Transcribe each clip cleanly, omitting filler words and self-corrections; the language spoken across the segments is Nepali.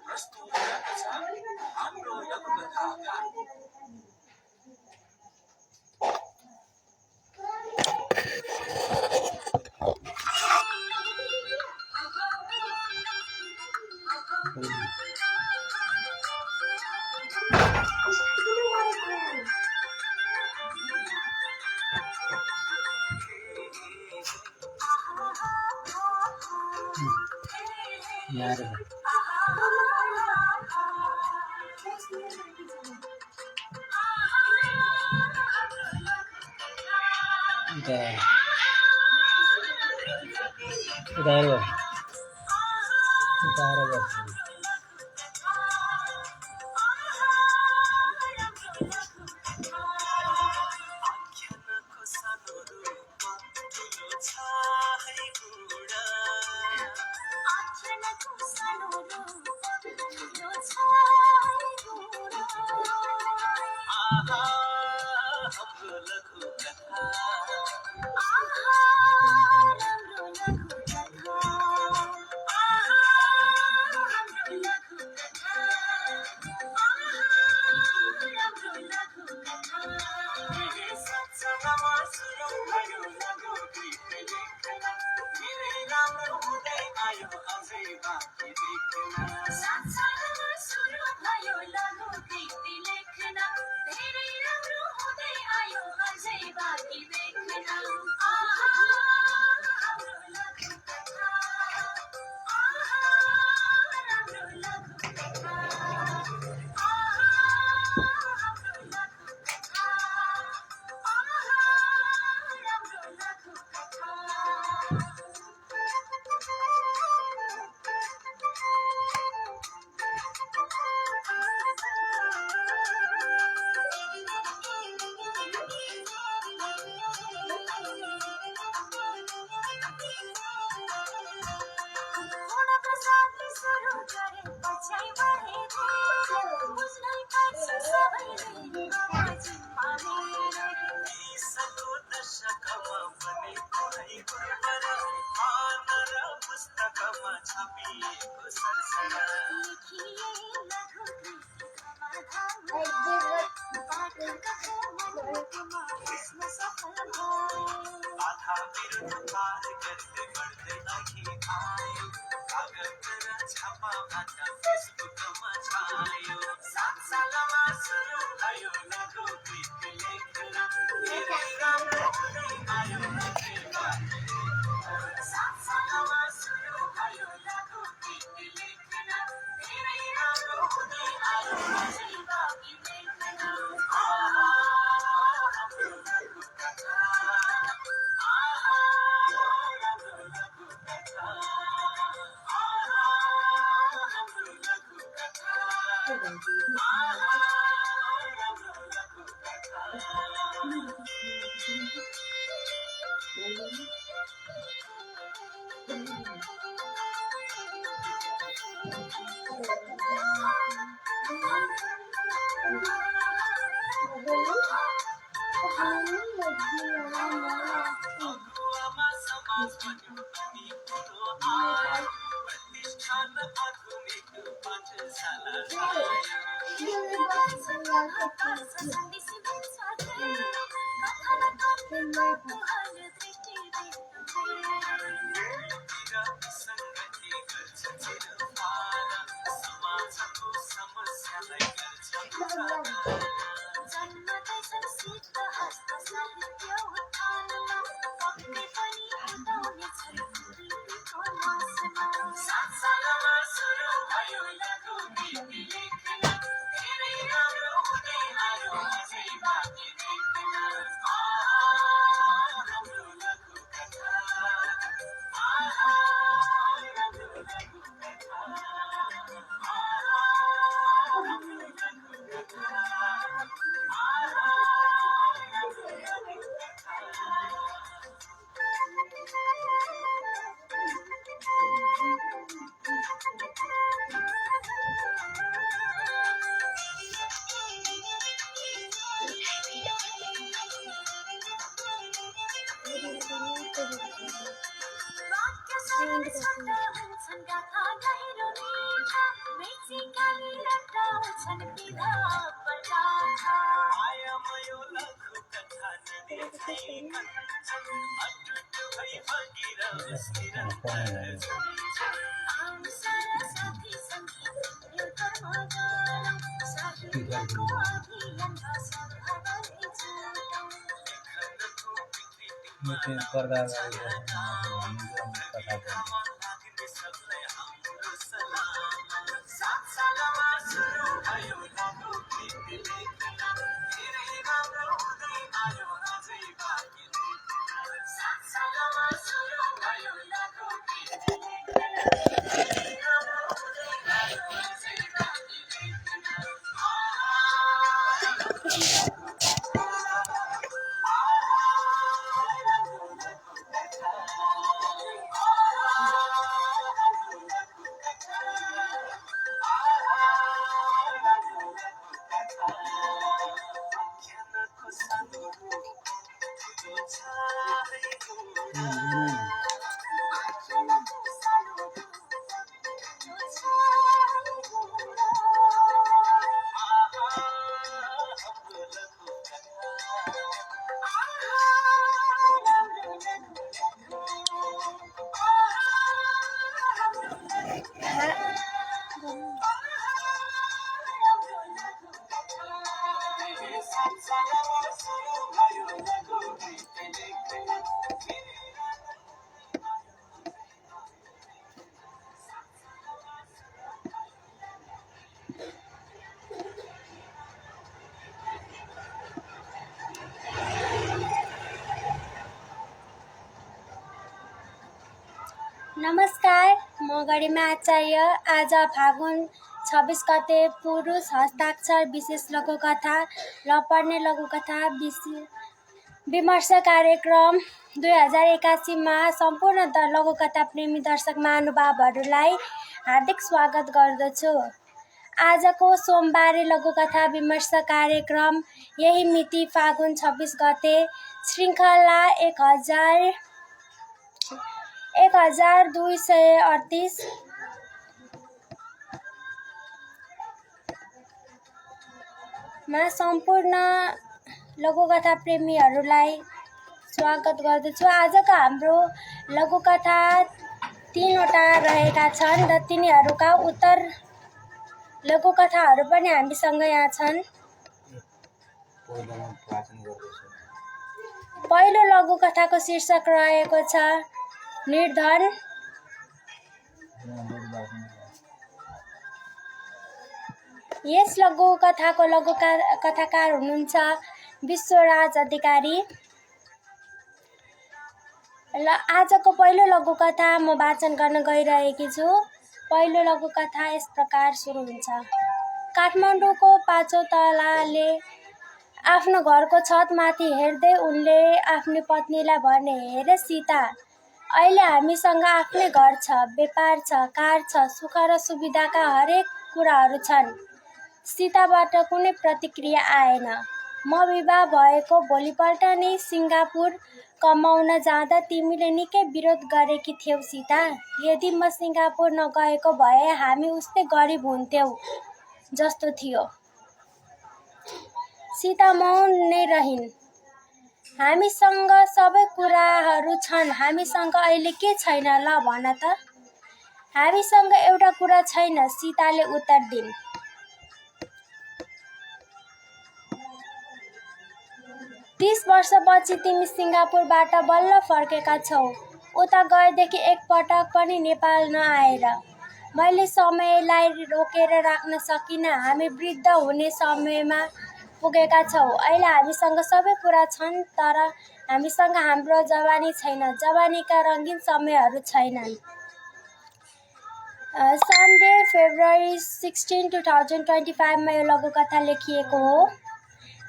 प्रस्तुत गर्दछ हाम्रो लघुकथा यार पर्दा नमस्कार, म गरिमा आचार्य। आज फागुन 26 गते पुरुष हस्ताक्षर विशेष लघुकथा र पढ्ने लघुकथा विमर्श कार्यक्रम 2081 मा सम्पूर्ण लघुकथा प्रेमी दर्शक महानुभावहरूलाई हार्दिक स्वागत गर्दछु। आजको सोमबारे लघुकथा विमर्श कार्यक्रम यही मिति फागुन 26 गते श्रृङ्खला 1238 मा सम्पूर्ण लघुकथा प्रेमीहरूलाई स्वागत गर्दछु। आजको हाम्रो लघुकथा 3वटा रहेका छन् र तिनीहरूका उत्तर लघुकथाहरू पनि हामीसँग यहाँ छन्। पहिलो लघुकथाको शीर्षक रहेको छ निर्धन। यस लघुकथाको कथाकार हुनुहुन्छ विश्वराज अधिकारी। ल आजको पहिलो लघुकथा म वाचन गर्न गइरहेकी छु। पहिलो लघुकथा यस प्रकार सुरु हुन्छ। काठमाडौँको 5औं तलाले आफ्नो घरको छतमाथि हेर्दै उनले आफ्नी पत्नीलाई भने, हेर सीता, अहिले हामीसँग आफ्नै घर छ, व्यापार छ, कार छ, सुख र सुविधाका हरेक कुराहरू छन्। सीताबाट कुनै प्रतिक्रिया आएन। म विवाह भएको भोलिपल्ट नै सिङ्गापुर कमाउन जाँदा तिमीले निकै विरोध गरेकी थियौ सीता। यदि म सिङ्गापुर नगएको भए हामी उस्तै गरिब हुन्थ्यौ जस्तो थियो। सीता मौन नै रहिन्। हामीसँग सबै कुराहरू छन्, हामीसँग अहिले के छैन ल भन त? हामीसँग एउटा कुरा छैन, सीताले उत्तर दिइन्। 30 वर्षपछि तिमी सिङ्गापुरबाट बल्ल फर्केका छौ, उता गएदेखि एकपटक पनि नेपाल नआएर। मैले समयलाई रोकेर राख्न सकिनँ। हामी वृद्ध हुने समयमा पुगेका छौँ। अहिले हामीसँग सबै कुरा छन्, तर हामीसँग हाम्रो जवानी छैन, जवानीका रङ्गीन समयहरू छैनन्। सन्डे फेब्रुअरी 16, 2025 मा यो लघुकथा लेखिएको हो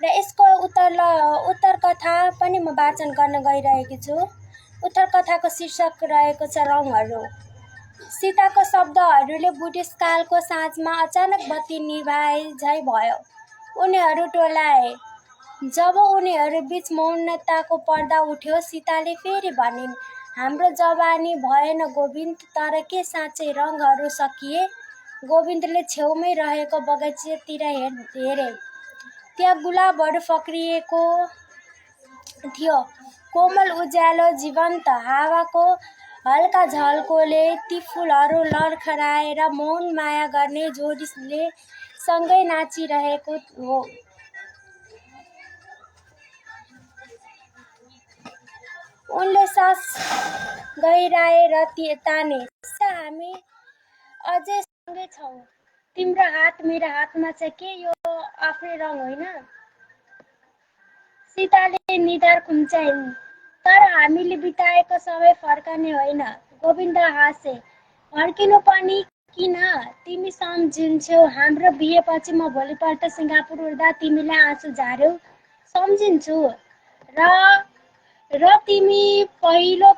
र यसको उत्तर कथा पनि म वाचन गर्न गइरहेकी छु। उत्तर कथाको शीर्षक रहेको छ रङहरू। सीताको शब्दहरूले बुढेसकालको साँझमा अचानक बत्ती निभाए झै भयो। उनीहरू टोलाए। जब उनीहरू बीच मौनताको पर्दा उठ्यो, सीताले फेरि भनिन्, हाम्रो जवानी भएन गोविन्द, तर के साँच्चै रङहरू सकिए? गोविन्दले छेउमै रहेको बगैँचातिर हेरे। त्यहाँ गुलाबहरू फक्रिएको थियो। कोमल उज्यालो जीवन्त हावाको हल्का झल्कोले ती फुलहरू लर्खराएर मौन माया गर्ने जोडीले सँगै नाचिरहेको हो। उनले सास गहिराए र ताने, हामी अझै सँगै छौँ। तिम्रो हात मेरो हातमा छ के यो आफ्नै रङ होइन? सीताले निधार खुम्चाइन्। तर हामीले बिताएको समय फर्कने होइन। गोविन्द हाँसे। फर्किनु पनि किन? तिमी सम्झिन्छौ हाम्रो बिहेपछि म भोलिपल्ट सिङ्गापुर उड्दा तिमीले आँसु झार्यौ। सम्झिन्छु। र तिमीले पहिलो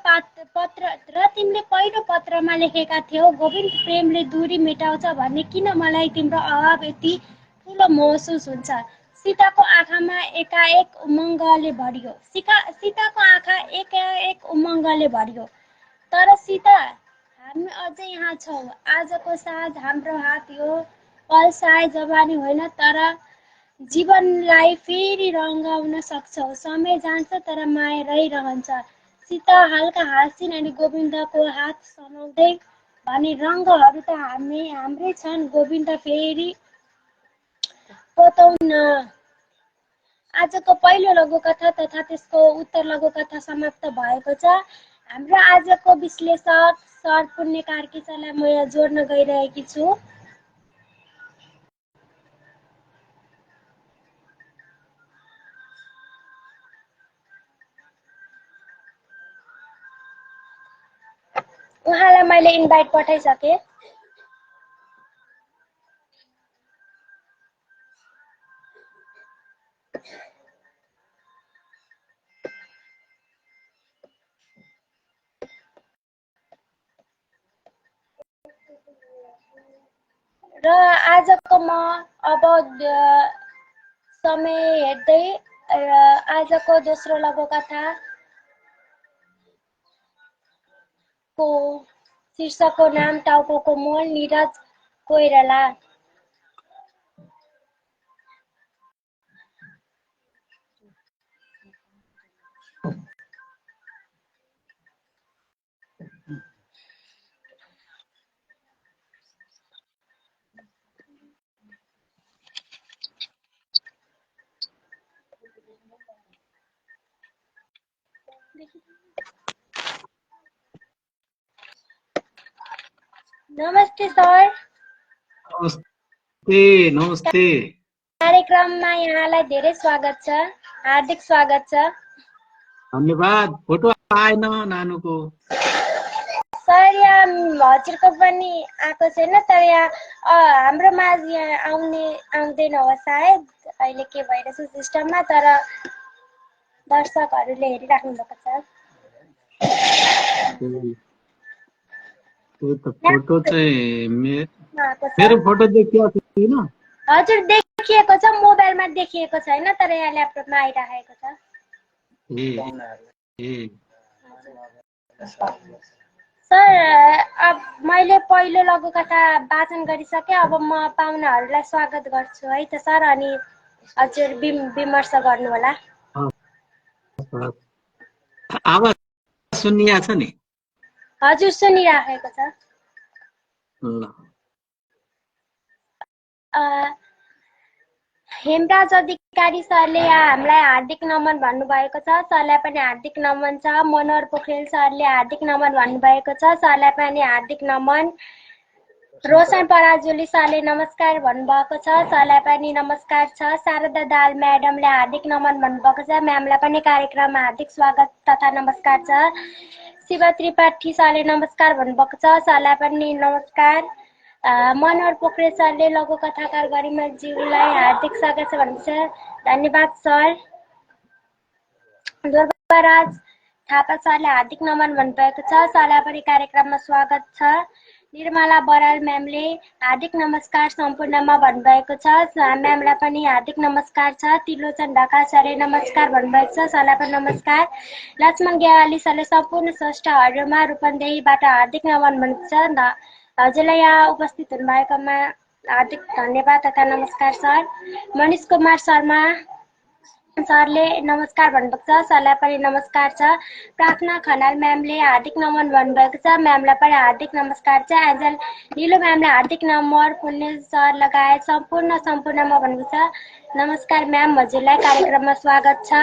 पत्रमा लेखेका थियौ, गोविन्द प्रेमले दूरी मेटाउँछ भन्ने। किन मलाई तिम्रो अभाव यति ठुलो महसुस हुन्छ? सीताको आँखामा एकाएक उमङ्गले भरियो। तर सीता, हामी अझै यहाँ छौँ। आजको साँझ हाम्रो हात यो पल सायद जवानी होइन, तर जीवनलाई फेरि रङ्गाउन सक्छौ। समय जान्छ तर माया रहिरहन्छ। सीता हल्का हाँसिन् अनि गोविन्दको हात समाउँदै भने, रङ्गहरू त हाम्रै छन् गोविन्द, फेरि पोतौँ न। आजको पहिलो लघुकथा तथा त्यसको उत्तर लघुकथा समाप्त भएको छ। हाम्रो आजको विश्लेषक सर पुण्य कार्की सरलाई म यहाँ जोड्न गइरहेकी छु। उहाँलाई मैले इन्भाइट पठाइसकेँ। र आजको म अब समय हेर्दै आजको दोस्रो लघुकथाको शीर्षकको नाम टाउकोको मोल, निरज कोइराला। नमस्ते सर। नमस्ते। कार्यक्रममा यहाँलाई धेरै स्वागत छ, हार्दिक स्वागत छ। धन्यवाद। फोटो आएन नानुको। सर, यहाँ हजुरको पनि आएको छैन, तर यहाँ हाम्रो माझ यहाँ आउँदैन हो सायद, अहिले के भइरहेछ सिस्टममा, तर दर्शकहरूले हेरिराख्नु भएको छ। फोटो चाहिँ मेरो फोटो देखिएको छैन। हजुर देखिएको छ, मोबाइलमा देखिएको छैन, तर यहाँ ल्यापटपमा आइराखेको छ। सर, अब मैले पहिलो लघुकथा वाचन गरिसकेँ। अब म पाहुनाहरूलाई स्वागत गर्छु है त सर, अनि हजुर विमर्श गर्नुहोला। आवाज सुनिया छ नि? हजुर सुनिराखेको छ। हेमराज अधिकारी सरले हामीलाई हार्दिक नमन भन्नुभएको छ। सरलाई पनि हार्दिक नमन छ। मनोहर पोखरेल सरले हार्दिक नमन भन्नुभएको छ। सरलाई पनि हार्दिक नमन। रोशन पराजुली सरले नमस्कार भन्नुभएको छ। सरलाई पनि नमस्कार छ। शारदा दाल म्याडमले हार्दिक नमन भन्नुभएको छ। म्यामलाई पनि कार्यक्रममा हार्दिक स्वागत तथा नमस्कार छ। शिव त्रिपाठी सरले नमस्कार भन्नुभएको छ। सरलाई पनि नमस्कार। मनोहर पोखरेल सरले लघुकथाकार गरिमा ज्यूलाई हार्दिक स्वागत छ भन्नुहुन्छ। धन्यवाद सर। ध्रुवराज थापा सरले हार्दिक नमन भन्नुभएको छ। सरलाई पनि कार्यक्रममा स्वागत छ। निर्मला बराल म्यामले हार्दिक नमस्कार सम्पूर्णमा भन्नुभएको छ। म्यामलाई पनि हार्दिक नमस्कार छ। त्रिलोचन ढकाल सरले नमस्कार भन्नुभएको छ। सरलाई पनि नमस्कार। लक्ष्मण गेवाली सरले सम्पूर्ण स्रष्टाहरूमा रूपन्देहीबाट हार्दिक नमन भन्नुहुन्छ। हजुरलाई यहाँ उपस्थित हुनुभएकोमा हार्दिक धन्यवाद तथा नमस्कार सर। मनिष कुमार शर्मा सरले नमस्कार भन्नुभएको छ, सरलाई पनि नमस्कार छ। प्रार्थना खनाल म्यामले हार्दिक नमन भन्नुभएको छ, म्यामलाई पनि हार्दिक नमस्कार छ। एन्जल निलो म्यामले हार्दिक नमन, पुण्य सर लगायत सम्पूर्णमा भन्नुभएको छ। नमस्कार म्याम, हजुरलाई कार्यक्रममा स्वागत छ।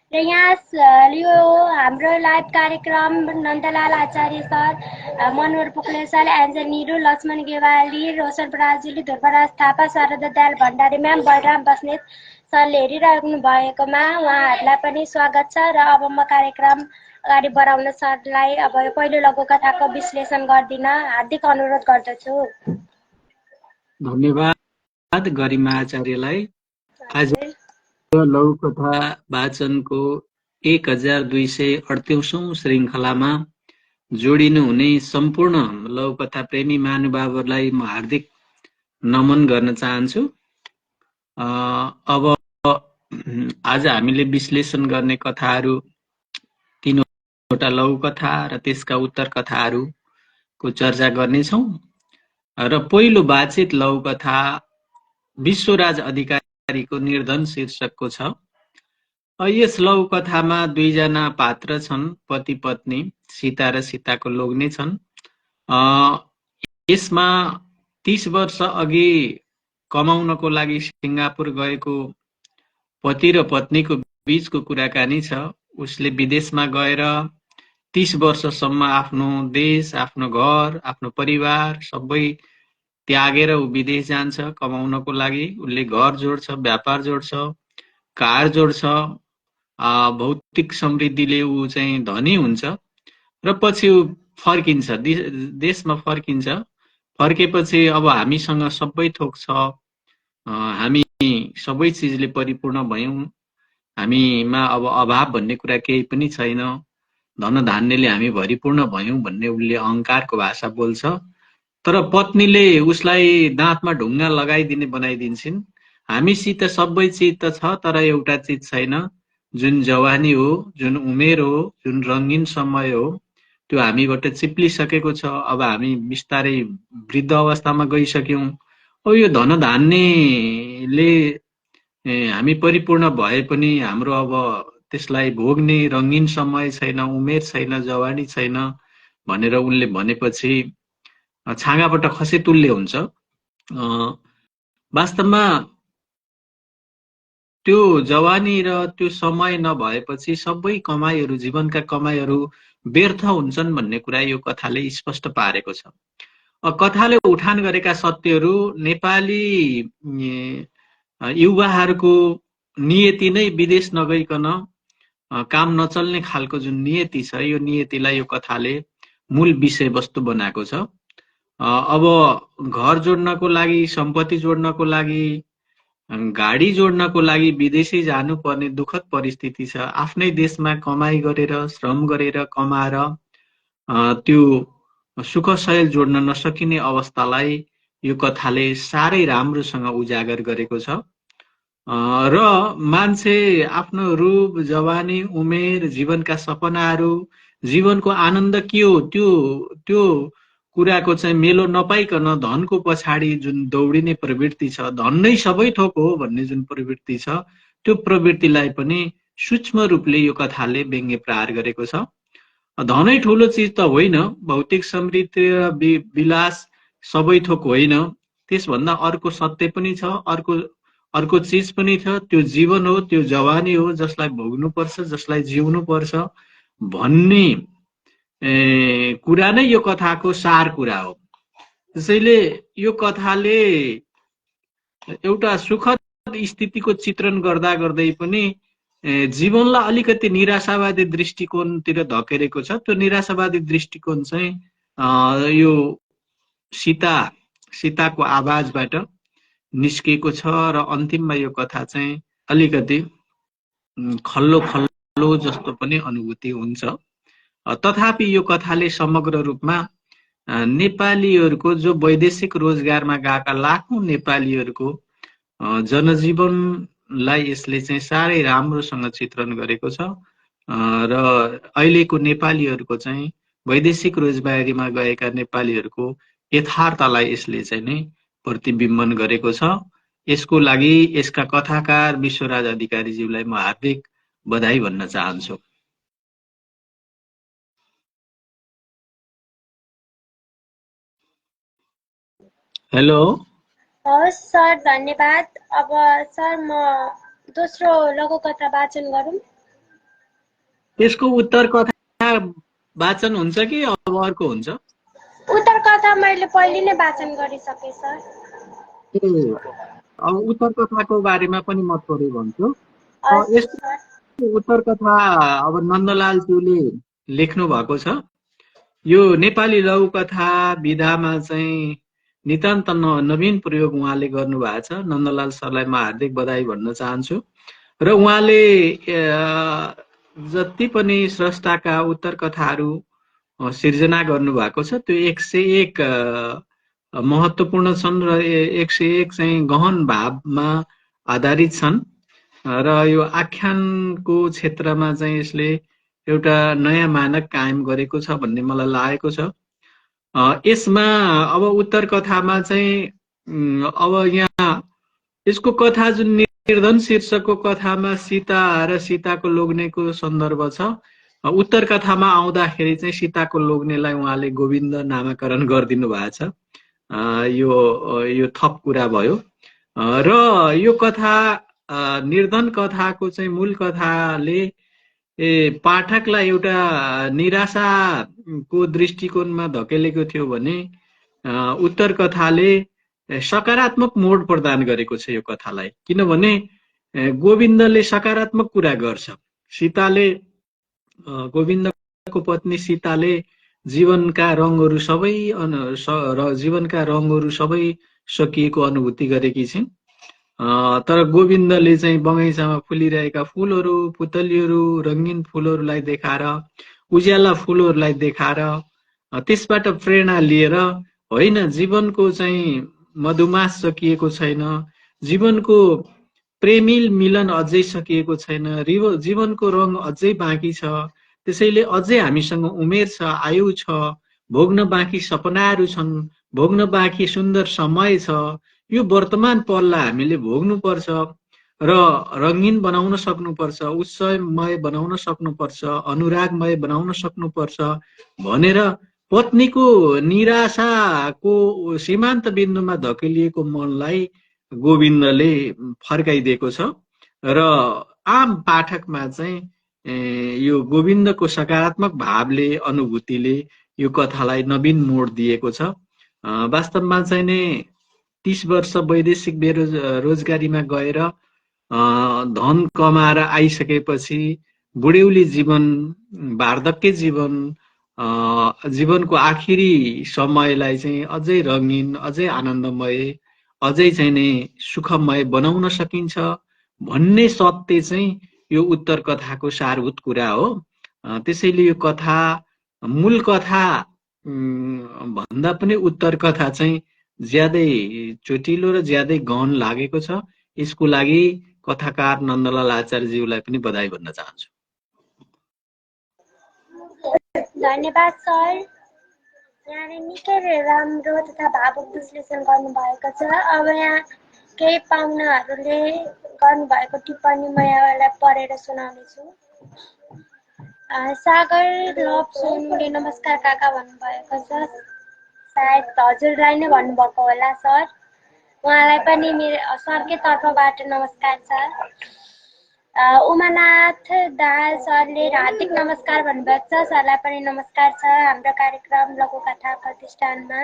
र यहाँ यो हाम्रो लाइभ कार्यक्रम Nandalal Acharya sir, Manohar Pokhle sir, Angel Niru, Laxman Gewali, Roshan Brajili, Dhruvaraj Thapa, Sharada Dayal Bhandari ma'am, Balaram Basnet सरले हेरिराख्नु भएकोमा उहाँहरूलाई पनि स्वागत छ। र अब म कार्यक्रम अगाडि बढाउन सरलाई अब पहिलो लघु कथाको विश्लेषण गरिदिन हार्दिक अनुरोध गर्दछु। धन्यवाद गरिमा आचार्यलाई। आज लघु कथा वाचनको 1238औं श्रृङ्खलामा जोडिनु हुने सम्पूर्ण लघु कथा प्रेमी महानुभावहरूलाई म हार्दिक नमन गर्न चाहन्छु। अब आज हामीले विश्लेषण गर्ने कथाहरू 3वटा लघु कथा र त्यसका उत्तर कथाहरूको चर्चा गर्नेछौँ। र पहिलो वाचित लघु कथा विश्वराज अधिकारीको निर्धन शीर्षकको छ। यस लघु कथामा 2 जना पात्र छन्, पति पत्नी, सीता र सीताको लोग्ने छन्। यसमा 30 वर्ष अघि कमाउनको लागि सिङ्गापुर गएको पति र पत्नीको बीचको कुराकानी छ। उसले विदेशमा गएर 30 वर्षसम्म आफ्नो देश, आफ्नो घर, आफ्नो परिवार सबै त्यागेर ऊ विदेश जान्छ कमाउनको लागि। उसले घर जोड्छ, व्यापार जोड्छ, कार जोड्छ, भौतिक समृद्धिले ऊ चाहिँ धनी हुन्छ र पछि ऊ फर्किन्छ, देशमा फर्किन्छ। फर्केपछि अब हामीसँग सबै थोक छ, हामी सबै चिजले परिपूर्ण भयौं, हामीमा अब अभाव भन्ने कुरा केही पनि छैन, धन धान्यले हामी भरिपूर्ण भयौं भन्ने उसले अहंकारको भाषा बोल्छ। तर पत्नीले उसलाई दाँतमा ढुङ्गा लगाइदिने बनाइदिन्छन्। हामीसित सबै चिज त छ, तर एउटा चिज छैन, जुन जवानी हो, जुन उमेर हो, जुन रंगीन समय हो, त्यो हामीबाट चिप्लिसकेको छ। अब हामी बिस्तारै वृद्ध अवस्थामा गइसक्यौं। अब यो धन धान्यले हामी परिपूर्ण भए पनि हाम्रो अब त्यसलाई भोग्ने रंगीन समय छैन, उमेर छैन, जवानी छैन भनेर उनले भनेपछि छाँगाबाट खसे तुल्य हुन्छ। वास्तवमा त्यो जवानी र त्यो समय नभएपछि सबै कमाइहरू, जीवनका कमाइहरू व्यर्थ हुन्छन् भन्ने कुरा यो कथाले स्पष्ट पारेको छ। कथाले उठान गरेका सत्यहरू नेपाली युवाहरूको नियति नै विदेश नगइकन काम नचल्ने खालको जुन नियति छ, यो नियतिलाई यो कथाले मूल विषयवस्तु बनाएको छ। अब घर जोड्नको लागि, सम्पत्ति जोड्नको लागि, गाडी जोड्नको लागि विदेशै जानुपर्ने दुःखद परिस्थिति छ। आफ्नै देशमा कमाई गरेर, श्रम गरेर, कमाएर त्यो सुखशैल जोड्न नसकिने अवस्थालाई यो कथाले साह्रै राम्रोसँग उजागर गरेको छ। र मान्छे आफ्नो रूप, जवानी, उमेर, जीवनका सपनाहरू, जीवनको आनन्द के हो, त्यो कुराको चाहिँ मेलो नपाइकन धनको पछाडि जुन दौडिने प्रवृत्ति छ, धन नै सबै थोक हो भन्ने जुन प्रवृत्ति छ, त्यो प्रवृत्तिलाई पनि सूक्ष्म रूपले यो कथाले व्यङ्ग्य प्रहार गरेको छ। धनै ठुलो चिज त होइन, भौतिक समृद्धि र विलास सबै थोक होइन, त्यसभन्दा अर्को सत्य पनि छ, अर्को चिज पनि छ। त्यो जीवन हो, त्यो जवानी हो, जसलाई भोग्नुपर्छ, जसलाई जिउनु पर्छ भन्ने कुरा नै यो कथाको सार कुरा हो। त्यसैले यो कथाले एउटा सुखद स्थितिको चित्रण गर्दा गर्दै पनि जीवनलाई अलिकति निराशावादी दृष्टिकोणतिर धकेलेको छ। त्यो निराशावादी दृष्टिकोण चाहिँ यो सीताको आवाजबाट निस्केको छ र अन्तिममा यो कथा चाहिँ अलिकति खल्लो जस्तो पनि अनुभूति हुन्छ। तथापि यो कथाले समग्र रूपमा नेपालीहरूको जो वैदेशिक रोजगारमा गएका लाखौं नेपालीहरूको जनजीवनलाई यसले चाहिँ साह्रै राम्रोसँग चित्रण गरेको छ र अहिलेको नेपालीहरूको चाहिँ वैदेशिक रोजगारीमा गएका नेपालीहरूको यथार्थलाई यसले चाहिँ नै प्रतिबिम्बन गरेको छ। यसको लागि यसका कथाकार विश्वराज अधिकारीज्यूलाई म हार्दिक बधाई भन्न चाहन्छु। हेलो। हवस् सर, धन्यवाद। अब सर म दोस्रो लघुकथा वाचन गरौँ। यसको उत्तर कथा वाचन हुन्छ कि अब अर्को हुन्छ? उत्तर कथा मैले पहिले नै वाचन गरिसकेँ सर। अब उत्तर कथाको बारेमा पनि म थोरै भन्छु। हस् यसको सर। उत्तर कथा अब नन्दलालज्यूले लेख्नु भएको छ। यो नेपाली लघुकथा विधामा चाहिँ नितान्त नवीन प्रयोग उहाँले गर्नुभएको छ। नन्दलाल सरलाई म हार्दिक बधाई भन्न चाहन्छु। र उहाँले जति पनि स्रष्टाका उत्तर कथाहरू सिर्जना गर्नुभएको छ त्यो 101 महत्त्वपूर्ण छन् र 101 चाहिँ गहन भावमा आधारित छन् र यो आख्यानको क्षेत्रमा चाहिँ यसले एउटा नयाँ मानक कायम गरेको छ भन्ने मलाई लागेको छ। यसमा अब उत्तर कथामा चाहिँ अब यहाँ यसको कथा जुन निर्धन शीर्षकको कथामा सीता र सीताको लोग्नेको सन्दर्भ छ। उत्तर कथामा आउँदाखेरि चाहिँ सीताको लोग्नेलाई उहाँले गोविन्द नामाकरण गरिदिनु भएको छ। यो थप कुरा भयो। र यो कथा निर्धन कथाको चाहिँ मूल कथाले पाठकलाई एउटा निराशाको दृष्टिकोणमा धकेलेको थियो भने उत्तर कथाले सकारात्मक मोड प्रदान गरेको छ यो कथालाई। किनभने गोविन्दले सकारात्मक कुरा गर्छ। सीताले गोविन्दको पत्नी सीताले जीवनका रङहरू सबै सकिएको अनुभूति गरेकी छिन्। तर गोविन्दले चाहिँ बगैँचामा फुलिरहेका फूलहरू, पुतलीहरू, रङ्गीन फूलहरूलाई देखाएर, उज्याला फूलहरूलाई देखाएर त्यसबाट प्रेरणा लिएर होइन जीवनको चाहिँ मधुमास सकिएको छैन, जीवनको प्रेमिल मिलन अझै सकिएको छैन, जीवनको रङ अझै बाँकी छ, त्यसैले अझै हामीसँग उमेर छ, आयु छ, भोग्न बाँकी सपनाहरू छन्, भोग्न बाँकी सुन्दर समय छ। यो वर्तमान पललाई हामीले भोग्नुपर्छ र रङ्गीन बनाउन सक्नुपर्छ, उत्सवमय बनाउन सक्नुपर्छ, अनुरागमय बनाउन सक्नुपर्छ भनेर पत्नीको निराशाको सीमान्त बिन्दुमा धकेलिएको मनलाई गोविन्दले फर्काइदिएको छ र आम पाठकमा चाहिँ यो गोविन्दको सकारात्मक भावले, अनुभूतिले यो कथालाई नवीन मोड दिएको छ। वास्तवमा चाहिँ नै 30 वर्ष वैदेशिक रोजगारीमा गएर धन कमाएर आइसकेपछि बुढ्यौली जीवन, वार्धक्य जीवन, जीवनको आखिरी समयलाई चाहिँ अझै रङ्गीन, अझै आनन्दमय, अझै चाहिँ नै सुखमय बनाउन सकिन्छ भन्ने सत्य चाहिँ यो उत्तर कथाको सारभूत कुरा हो। त्यसैले यो कथा मूल कथा भन्दा पनि उत्तर कथा चाहिँ ज्यादै चोटिलो र ज्यादै गहन लागेको छ। यसको लागि कथाकार नन्दलाल आचार्यज्यूलाई पनि बधाई भन्न चाहन्छु। धन्यवाद सर। यहाँले निकै राम्रो तथा भावुक विश्लेषण गर्नुभएको छ। अब यहाँ केही पाहुनाहरूले गर्नुभएको टिप्पणी म यहाँलाई पढेर सुनाउनेछु। सागर लभ सोनुले नमस्कार काका भन्नुभएको छ। सायद हजुरलाई नै भन्नुभएको होला सर। उहाँलाई पनि मेरो सरकै तर्फबाट नमस्कार छ। उमानाथ दाहाल सरले हार्दिक नमस्कार भन्नुभएको छ। सरलाई पनि नमस्कार छ हाम्रो कार्यक्रम लघुकथा प्रतिष्ठानमा।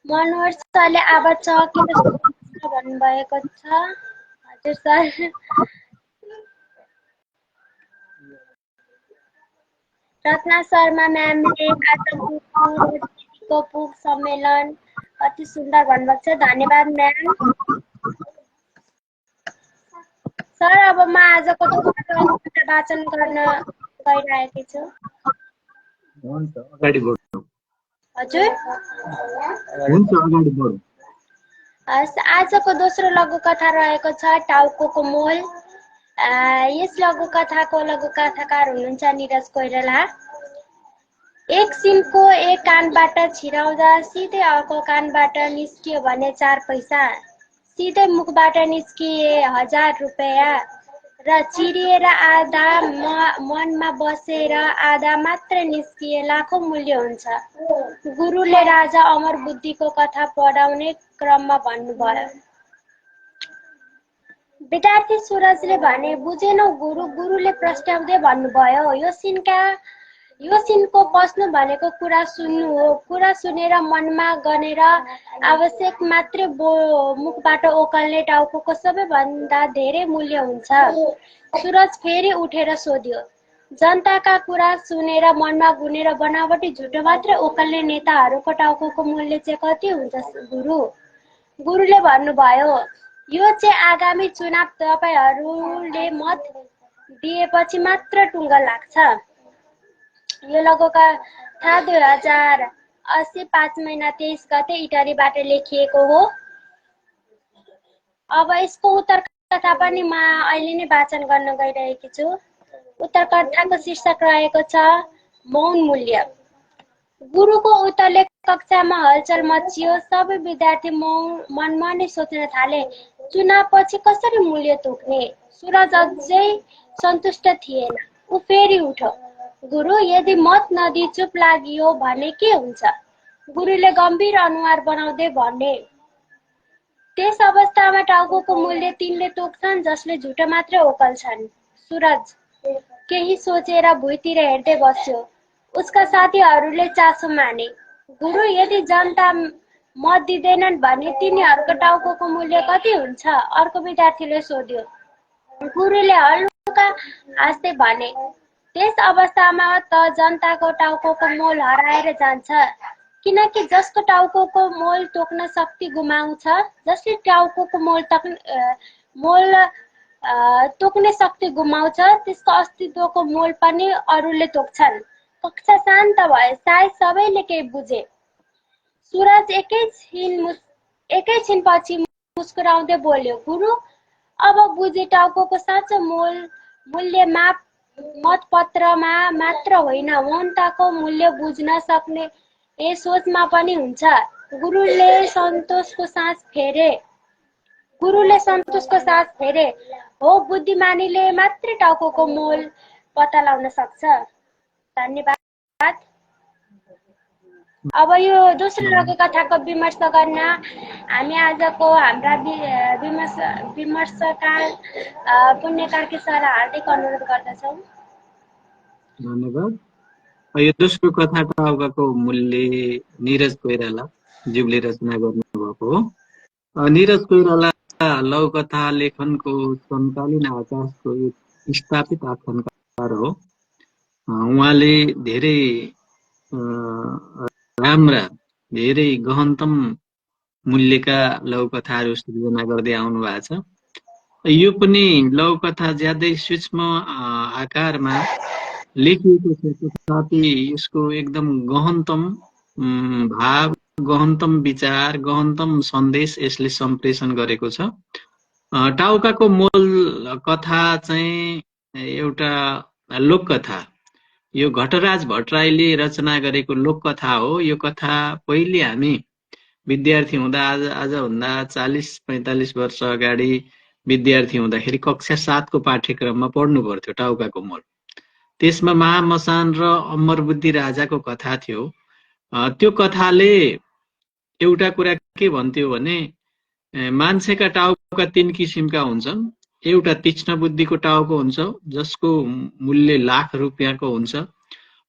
मनोहर सरले आवाज छ के भन्नुभएको छ। हजुर सर। रत्ना शर्मा म्यामले आजको पुग सम्मेलन अति सुन्दर भन्नुभएको छ। धन्यवाद म्याम। सर अब म आजको वाचन गर्न गइरहेकी छु। हुन्छ, अगाडि बढ्नु। हजुर हुन्छ, अगाडि बढ्नु। आजको दोस्रो लघुकथा रहेको छ टाउकोको मोल। यस लघुकथाको लघुकथाकार हुनुहुन्छ निरज कोइराला। एक सिनको एक कानबाट छिराउँदा सिधै अर्को कानबाट निस्कियो भने 4 पैसा, सिधै मुखबाट निस्किए 1000 रुपैयाँ र चिरिएर आधा मनमा बसेर आधा मात्र निस्किए लाखौं मूल्य हुन्छ। गुरुले राजा अमर बुद्धिको कथा पढाउने क्रममा भन्नुभयो। विद्यार्थी सुरजले भने, बुझेनौ गुरु? गुरुले प्रस्ट्याउँदै भन्नुभयो, यो सिनको पस्नु भनेको कुरा सुन्नु हो। कुरा सुनेर मनमा गनेर आवश्यक मात्रै मुखबाट ओकल्ने टाउको सबैभन्दा धेरै मूल्य हुन्छ। सुरज फेरि उठेर सोध्यो, जनताका कुरा सुनेर मनमा गुनेर बनावटी झुटो मात्रै ओकल्ने नेताहरूको टाउको मूल्य चाहिँ कति हुन्छ गुरु? गुरुले भन्नुभयो, यो चाहिँ आगामी चुनाव तपाईहरूले मत दिएपछि मात्र टुङ्गो लाग्छ। यो लघुकथा 2080 5 महिना 23 गते इटलीबाट लेखिएको हो। अब यसको उत्तर कथा पनि म अहिले नै वाचन गर्न गइरहेकी छु। उत्तर कथाको शीर्षक रहेको छ मौन मूल्य। गुरुको उत्तरले कक्षामा हलचल मचियो। सबै विद्यार्थी मनमा नै सोच्न थाले, चुनावपछि कसरी मूल्य तोक्ने? सुरज अझै सन्तुष्ट थिएन। ऊ फेरि उठ्यो, गुरु, यदि मत नदिई चुप लागियो भने के हुन्छ? गुरुले गम्भीर अनुहार बनाउँदै भने, त्यस अवस्थामा टाउको मूल्य तिनले तोक्छन् जसले झुटो मात्रै ओकल्छन्। सुरज केही सोचेर भुइँतिर हेर्दै बस्यो। उसका साथीहरूले चासो माने, गुरु, यदि जनता मत दिँदैनन् भने तिनीहरूको टाउको मूल्य कति हुन्छ? अर्को विद्यार्थीले सोध्यो। गुरुले हल्का हाँस्दै भने, त्यस अवस्थामा त जनताको टाउको मोल हराएर जान्छ, किनकि जसको टाउको मोल तोक्न शक्ति गुमाउँछ, जसले टाउको मोल तोक्ने शक्ति गुमाउँछ, त्यसको अस्तित्वको मोल पनि अरूले तोक्छन्। कक्षा शान्त भयो। सायद सबैले केही बुझे। सुरज एकैछिनपछि मुस्कुराउँदै बोल्यो, गुरु, अब बुझे, टाउको साँचो मूल्य मतपत्रमा मात्र होइन, मौनताको मूल्य बुझ्न सक्ने सोचमा पनि हुन्छ। गुरुले सन्तोषको सास फेरे। हो, बुद्धिमानीले मात्रै टाउको मोल पत्ता लगाउन सक्छ। धन्यवाद। अब यो दोस्रो लघुकथाको विमर्श गर्न हामी आजको हाम्रा विमर्शकार पुण्यकार सरलाई हार्दिक अनुरोध गर्दछौँ। धन्यवाद। यो दोस्रो कथा टाउकाको मूल्य निरज कोइराला ज्यूले रचना गर्नुभएको हो। निरज कोइराला लघुकथा लेखनको समकालीन आकाशको एक स्थापित आख्यानकार हो। उहाँले धेरै राम्रा, धेरै गहनतम मूल्यका लघुकथाहरू सृजना गर्दै आउनु भएको छ। यो पनि लघुकथा ज्यादै सूक्ष्म आकारमा लेखिएको छ, तथापि यसको एकदम गहनतम भाव, गहनतम विचार, गहनतम सन्देश यसले सम्प्रेषण गरेको छ। टाउकाको मूल कथा चाहिँ एउटा लोककथा, यो घटराज भट्टराईले रचना गरेको लोककथा हो। यो कथा पहिले हामी विद्यार्थी हुँदा आजभन्दा 40-45 वर्ष अगाडि विद्यार्थी हुँदाखेरि कक्षा 7 को पाठ्यक्रममा पढ्नु पर्थ्यो टाउकाको मोल। त्यसमा महामसान र अमरबुद्धि राजाको कथा थियो। त्यो कथाले एउटा कुरा के भन्थ्यो भने मान्छेका टाउका 3 किसिमका हुन्छन्। एउटा तीक्ष्ण बुद्धिको टाउको हुन्छ जसको मूल्य लाख रुपियाँको हुन्छ।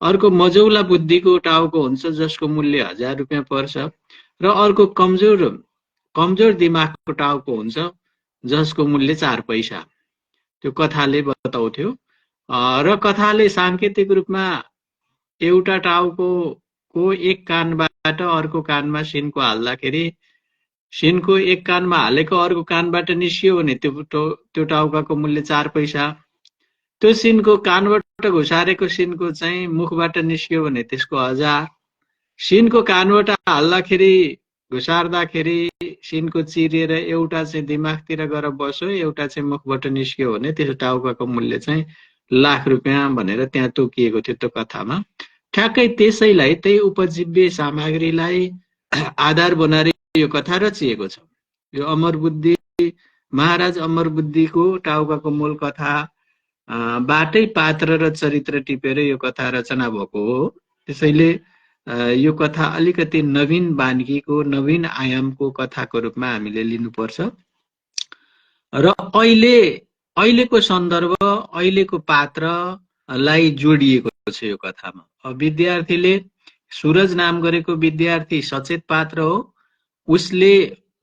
अर्को मजौला बुद्धिको टाउको हुन्छ जसको मूल्य 1000 रुपियाँ पर्छ। र अर्को कमजोर दिमागको टाउको हुन्छ जसको मूल्य 4 पैसा। त्यो कथाले बताउँथ्यो। र कथाले सांकेतिक रूपमा एउटा टाउको एक कानबाट अर्को कानमा सिनको हाल्दाखेरि सिनको एक कानमा हालेको अर्को कानबाट निस्कियो भने त्यो टाउकाको मूल्य 4 पैसा। त्यो सिनको कानबाट घुसारेको सिनको चाहिँ मुखबाट निस्कियो भने त्यसको 1000। सिनको कानबाट हाल्दाखेरि घुसार्दाखेरि सिनको चिरिएर एउटा चाहिँ दिमागतिर गएर बस्यो, एउटा चाहिँ मुखबाट निस्कियो भने त्यो टाउकाको मूल्य चाहिँ लाख रुपियाँ भनेर त्यहाँ तोकिएको थियो त्यो कथामा। ठ्याक्कै त्यसैलाई त्यही उपजीव्य सामग्रीलाई आधार बनाएर यो कथा रचिएको छ। यो अमर बुद्धि महाराज अमर बुद्धिको टाउकाको मूल कथा बाटै पात्र र चरित्र टिपेर यो कथा रचना भएको हो। त्यसैले यो कथा अलिकति नवीन बानगीको नवीन आयामको कथाको रूपमा हामीले लिनुपर्छ र अहिलेको सन्दर्भ अहिलेको पात्रलाई जोडिएको छ यो कथामा। विद्यार्थीले सूरज नाम गरेको विद्यार्थी सचेत पात्र हो। उसले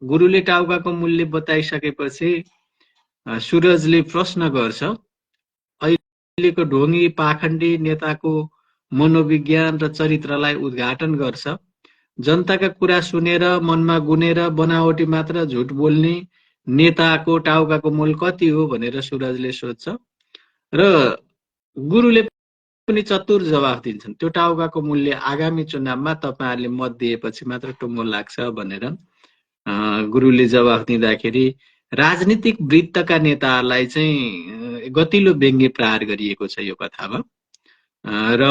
गुरुले टाउकाको मूल्य बताइसकेपछि सूरजले प्रश्न गर्छ, अहिलेको ढोंगी पाखण्डी नेताको मनोविज्ञान र चरित्रलाई उद्घाटन गर्छ। जनताका कुरा सुनेर मनमा गुनेर बनावटी मात्र झुट बोल्ने नेताको टाउकाको मूल कति हो भनेर सूरजले सोध्छ र गुरुले पनि चतुर जवाफ दिन्छन्, त्यो टाउकाको मूल्य आगामी चुनावमा तपाईहरुले मत दिएपछि मात्र टुङ्गो लाग्छ भनेर गुरुले जवाफ दिँदाखेरि राजनीतिक वृत्तका नेताहरूलाई चाहिँ गतिलो व्यङ्ग्य प्रहार गरिएको छ यो कथामा र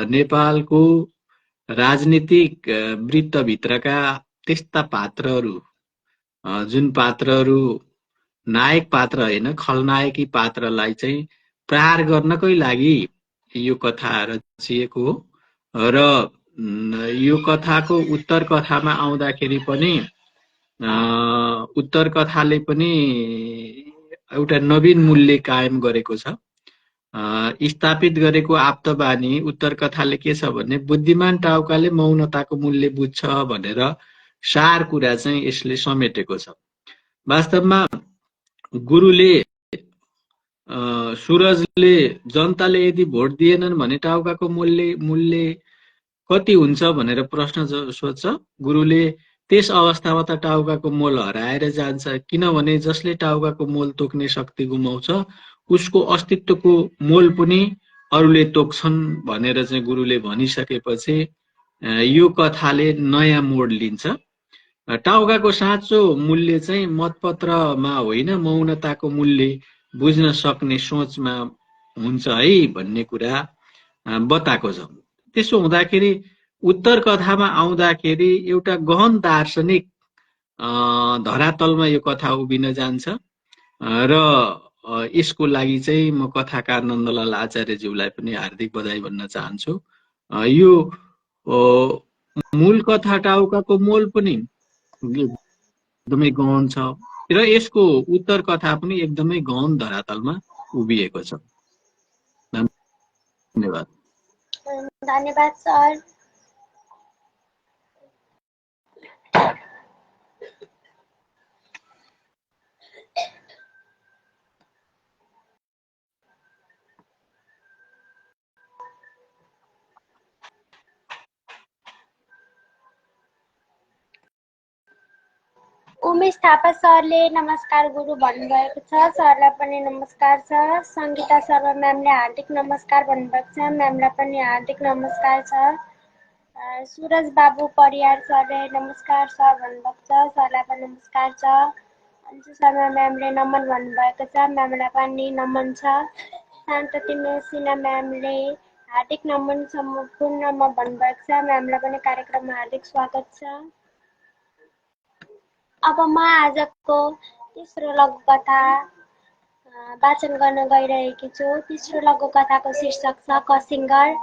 नेपालको राजनीतिक वृत्तभित्रका त्यस्ता पात्रहरू जुन पात्रहरू नायक पात्र होइन खलनायकी पात्रलाई चाहिँ प्रहार गर्नकै लागि यो कथा रचिएको हो र यो कथाको उत्तर कथामा आउँदाखेरि पनि उत्तर कथाले पनि एउटा नवीन मूल्य कायम गरेको छ। स्थापित गरेको आप्तबानी उत्तर कथाले के छ भने बुद्धिमान टाउकाले मौनताको मूल्य बुझ्छ भनेर सार कुरा चाहिँ यसले समेटेको छ। वास्तवमा गुरुले सूरजले जनताले यदि भोट दिएनन् भने टाउकाको मूल्य कति हुन्छ भनेर प्रश्न सोध्छ। गुरुले त्यस अवस्थामा त टाउकाको मोल हराएर जान्छ, किनभने जसले टाउकाको मोल तोक्ने शक्ति गुमाउँछ उसको अस्तित्वको मोल पनि अरूले तोक्छन् भनेर चाहिँ गुरुले भनिसकेपछि यो कथाले नयाँ मोड लिन्छ। टाउकाको साँचो मूल्य चाहिँ मतपत्रमा होइन मौनताको मूल्य बुझ्न सक्ने सोचमा हुन्छ है भन्ने कुरा बताएको छ। त्यसो हुँदाखेरि उत्तर कथामा आउँदाखेरि एउटा गहन दार्शनिक धरातलमा यो कथा उभिन जान्छ र यसको लागि चाहिँ म कथाकार नन्दलाल आचार्यज्यूलाई पनि हार्दिक बधाई भन्न चाहन्छु। यो मूल कथा टाउकाको मोल पनि एकदमै गहन छ र यसको उत्तर कथा पनि एकदमै गहन धरातलमा उभिएको छ। धन्यवाद। धन्यवाद सर। उमेश थापा सरले नमस्कार गुरु भन्नुभएको छ, सरलाई पनि नमस्कार छ। संगीता शर्मा म्यामले हार्दिक नमस्कार भन्नुभएको छ, म्यामलाई पनि हार्दिक नमस्कार छ। सूरज बाबु परियार सरले नमस्कार सर भन्नुभएको छ, सरलाई पनि नमस्कार छ। अन्जु शर्मा म्यामले नमन भन्नुभएको छ, म्यामलाई पनि नमन छ। शान्तती मेसिना म्यामले हार्दिक नमन सम्पूर्णमा भन्नुभएको छ, म्यामलाई पनि कार्यक्रममा हार्दिक स्वागत छ। अब म आजको तेस्रो लघुकथा वाचन गर्न गइरहेकी छु। तेस्रो लघुकथाको शीर्षक छ कसिङ्गर।